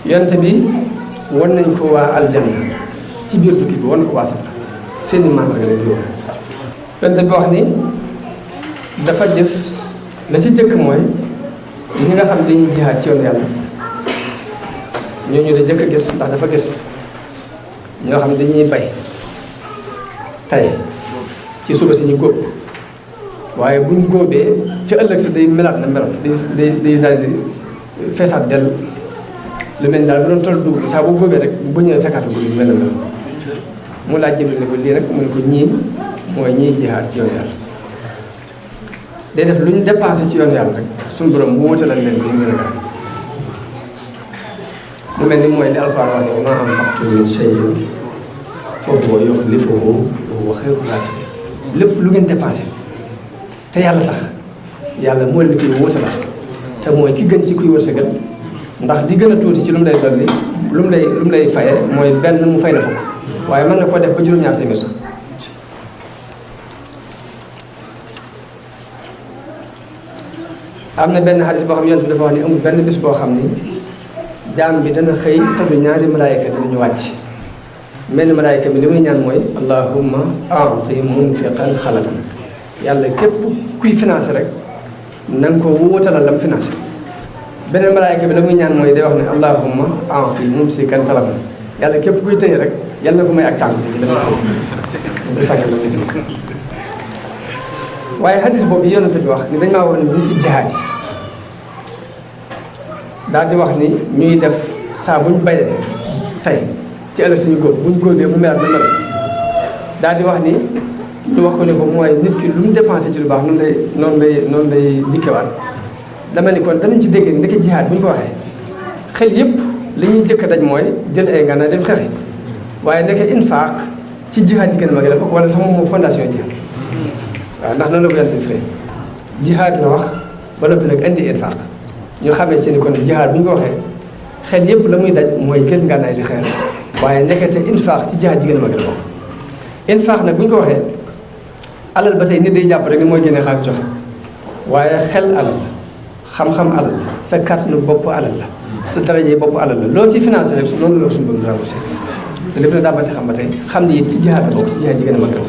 yonent bi wan nañ ko waa aljanna ci biir tukki bi wan ko waa safara seeni mandarga lañ yow yonent bi wax ni dafa gis la ci jëkk mooy ñi nga xam dañuy jihaad ci yoon yàlla ñooñu da jëkk a gis ndax dafa gis ñoo xam dañuy bay tey ci suba si ñu góob waaye buñ góobee ci ëllëg si day melaat na meloon day daal di feesaat dellu lu mel ni daal bu doon toll dugub saa boo góobee rek bu ñëwee fekkaat ko lu mel na mel mu laaj Jibril ne ko lii nag mu ne ko ñii mooy ñiy jihaad ci yoon yàlla day def lu ñu dépensé ci yoon yàlla rek suñu borom mu wutalal leen ko ñu gën a gaaw mu mel ni mooy li Alxuraan wax ne wa maa anfaqtum min shay'in fa huwa yukhlifuhu wa huwa khayru raasiqiin lépp lu ngeen dépensé te yàlla tax yàlla moo leen koy wutalal te mooy ki gën ci kuy wërsëgal ndax di gën a tuuti ci lu mu lay dolli lu mu lay faye mooy benn mu fay la fukk waaye mën na koo def ba juróom-ñaar téeméer sax am na benn xadis boo xam ne yonent bi dafa wax ni amul benn bis boo xam ni jaam bi dana xëy te du ñaari malaayika danañu wàcc mel ni malaayika bi li muy ñaan mooy allahumma a'ti munfiqan xalafan yàlla képp kuy financé rek na nga ko wuutalal lam financé beneen malaayika bi la muy ñaan mooy day wax ne allahumma a'ti mumsikan talafan yàlla képp kuy tëye rek yàlla na ko may ak càngute gi dama du sàggal la nit waaye hadis boobu yonent bi wax ni dañ maa wax ne ñu si jihaad yi daal di wax ni ñuy def saa buñ bayee tey ci ëllëg suñu góob buñ góobee mu melaat na mel daal di wax ni ñu wax ko ne ko mooy nit ki lu mu dépensé ci lu baax noonu lay dikkewaat dama ni kon danañ ci dégg ni ndeke jihaad bu ñu ko waxee xel yëpp li ñuy jëkk daj mooy jël ay ngànnaay dem xeexi waaye ndeke infaq ci jihaad yi gën a mag la bokk wala sax moom fondation jihaad waaw ndax noonu la ko yàlla firee jihaad la wax ba noppi nag indi infaq ñu xamee ci ni kon jihaad bu ñu ko waxee xel yëpp la muy daj mooy jël ngànnaay di xeex waaye nekkate infaq ci jihaad yi gën a mag la bokk infaq nag bu ñu ko waxee alal ba tey nit day jàpp rek ni mooy génnee xaalis joxe waaye xel alal xam-xam alal sa kàttanu bopp alal la sa daraje bopp alal la loo ci financé rek noonu la ko suñu borom dara aussi te lépp na daa bati xam ba tey xam ni it ci jihaad la bokk ci jihaad yi gën a mag la